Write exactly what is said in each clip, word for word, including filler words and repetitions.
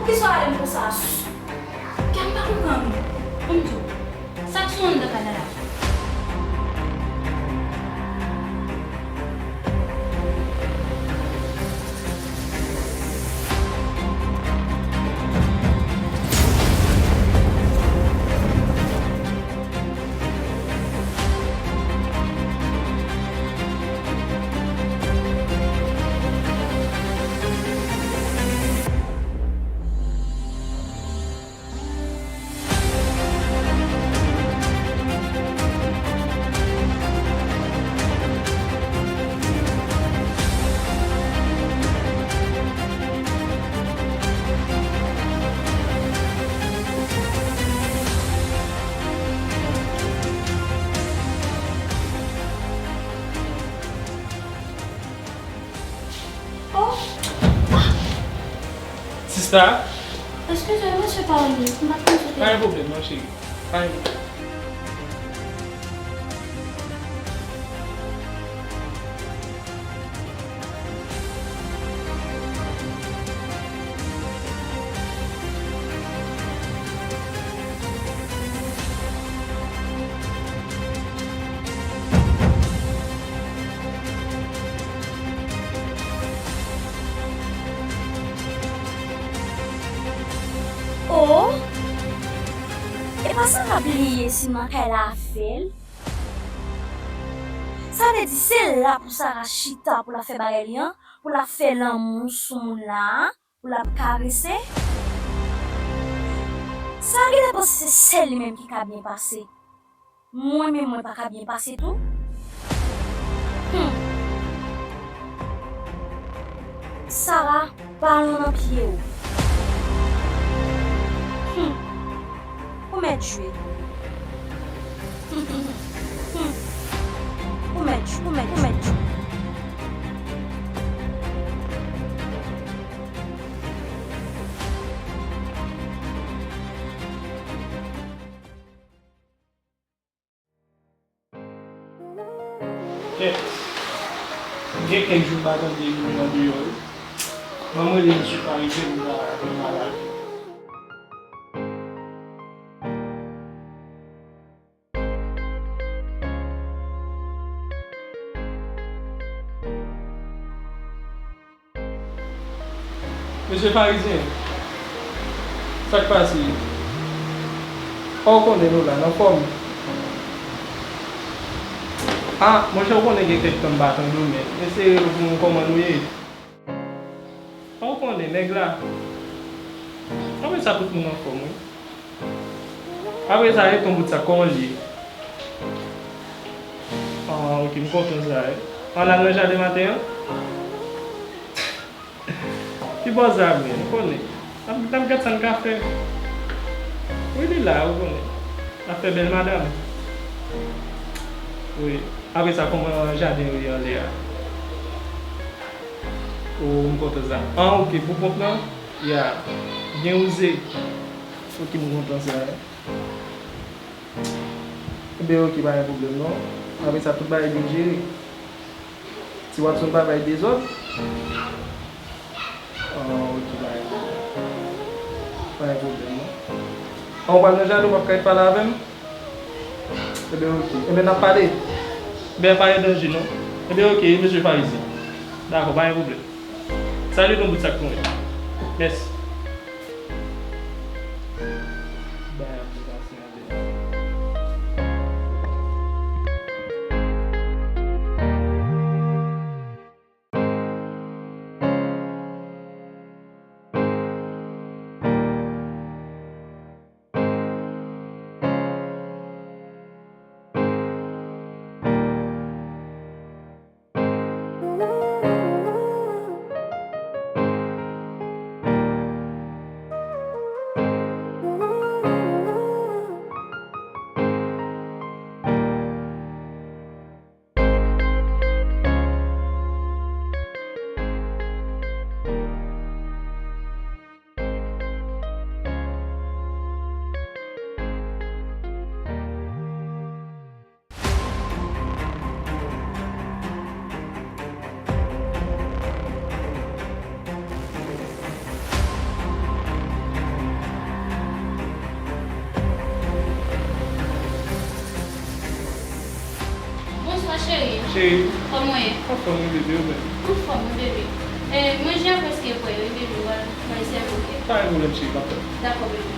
Poukisa w ale m konsa? Kè m pa konprann ou. Ann di w, sa k sou anndan kay la la? Oh! Sista? Eskize m, mesye pa wè m, m pa t konn sou te. Pa gen pwoblèm non, cheri. Pa gen pwoblèm. Oh! E pa Sara bliye si m nan kay la avè l? Sa vle di se la pou Sara chita pou l ap fè bagay li an, pou l ap fè lanmou sou moun la a, pou l ap karese? Sara genlè panse se sèl li menm ki ka byen pase. Mwen menm mwen pa ka byen pase tou? Hmm. Sara, balon nan pye w. Hmm. Ou mèt jwe. Hmm. Ou mèt jwe, ou mèt, ou mèt jwe. Kèt. Gen kèk jou m pa tande moun nan deyò wi. Ban m rele mesye Farizyen pou m ta jwenn bagay. Mesye Farizyen, sa k pase? A, w konnen nou la, n anfòm. A, monchè, w konnen gen kèk tan m pa tande w, men eseye reprann kòman nou ye. A, w konnen, nèg la. Apre sa, tout moun anfòm, wi. Apre sa, e ton bout sa, kòman l ye? Ah, ok, m kontan sa, wi. Ann al nan jaden maten an? Ki bò sa, men, m konnen. N ap, n ap gad sa n ka fè. Wi, li la, ou konnen. N ap fè bèl madanm. Wi. Apre sa, kòman jaden yo ye anlè a? O, m kontan sa. Ah, ok, pou kont lan? Ya. Byen wouze. Ok, m kontan sa, wi. Enben, ok, pa gen pwoblèm, non. Apre sa, tout bagay byen jere. Ti Watson pa bay dezòd? Ah, ok, pa gen pwoblèm. Pa gen pwoblèm, non. Ah, ou pral nan jaden, ou p ap ka pale avè m? Enben, ok. Enben, n ap pale. Enben, pa gen danje, non. Enben, ok, mesye Farizyen. Dakò, pa gen pwoblèm. Salye ton bout sa k pou mwen. Mèsi. Bay ap pase anlè. Cheri. Kòman w ye? Anfòm wi bebe, ou menm? Anfòm wi bebe. E, manje a prèske prè wi bebe, m pral manje sèvi w, oke? Pa gen pwoblèm cheri, m ap tann. Dakò bebe.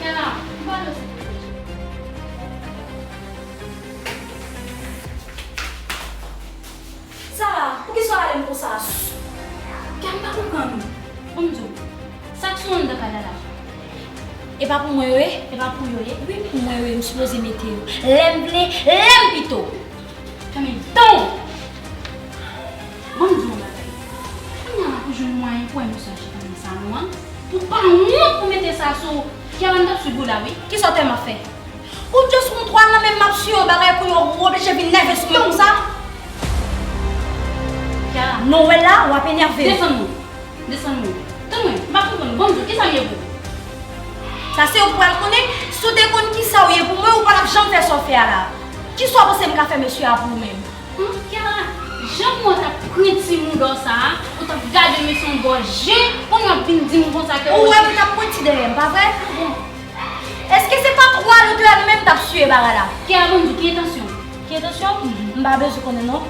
Kèla, m pale w silvouplè. Sara, poukisa w rele m konsa? Kè m pa konprann ou. Ban m di w, sa k sou anndan kay la la? E pa pou mwen yo ye? E pa pou yo ye? Wi, pou mwen yo ye, m sipoze mete yo. Lè m vle, lè m pito. Fèmen dan w! Ban m di w yon bagay. Kounye a la pou jwenn mwayen pou wè mesye a chita nan salon an. Ou pa wont pou mete sa sou ou. Kè la m t ap swiv ou la wi. Kisa w tèlman fè? Ou just konn twa nan men m ap siye yon bagay pou yo oblije vin nève sou mwen konsa? Kiara. Non, wè la, w ap enève m. Desann non. Desann non. Tann mwen, m pa konprann. Ban m di w, kisa m ye pou ou? Sa se ou k pral konnen. Si w te konn kisa w ye pou mwen, ou pa t ap janm fè sa w fè a la. Kisa w panse m ka fè mesye a pou ou menm? Hum, Kiara, jan mwen t ap pran ti mouda w sa a, ou t ap gade m sou yon bò je, kounye a w ap vin di m konsa ke ou... Ou wè m t ap pran ti dèyè m, pa vre? Bon. Èske se pa twa lotè a nou menm t ap siye bagay la? Kiara, ban m di w, ki entansyon? Ki entansyon? M pa bezwen konnen non.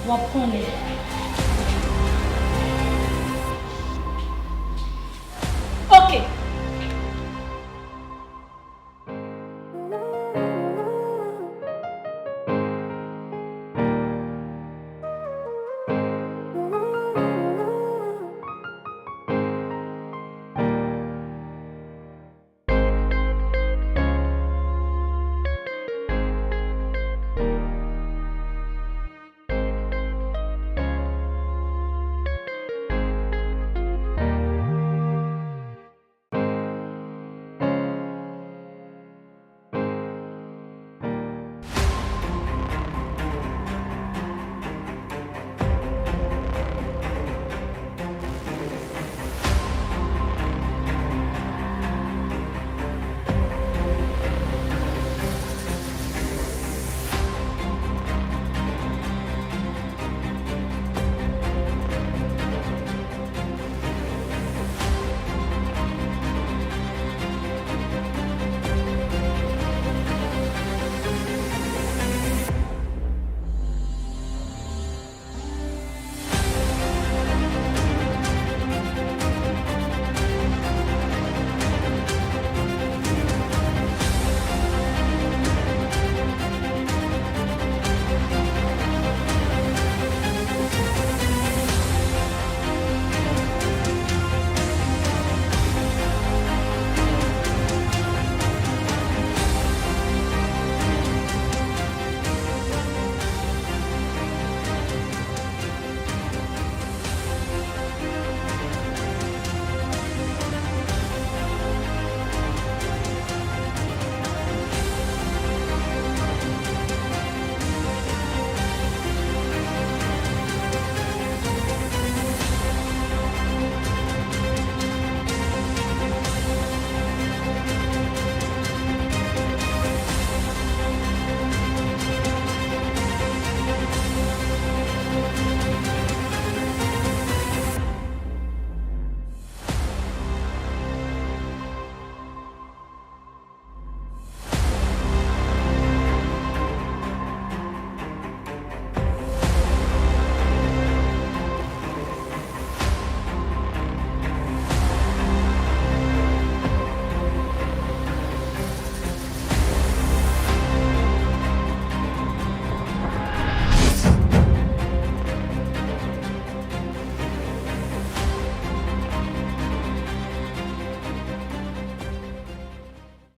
W ap konnen.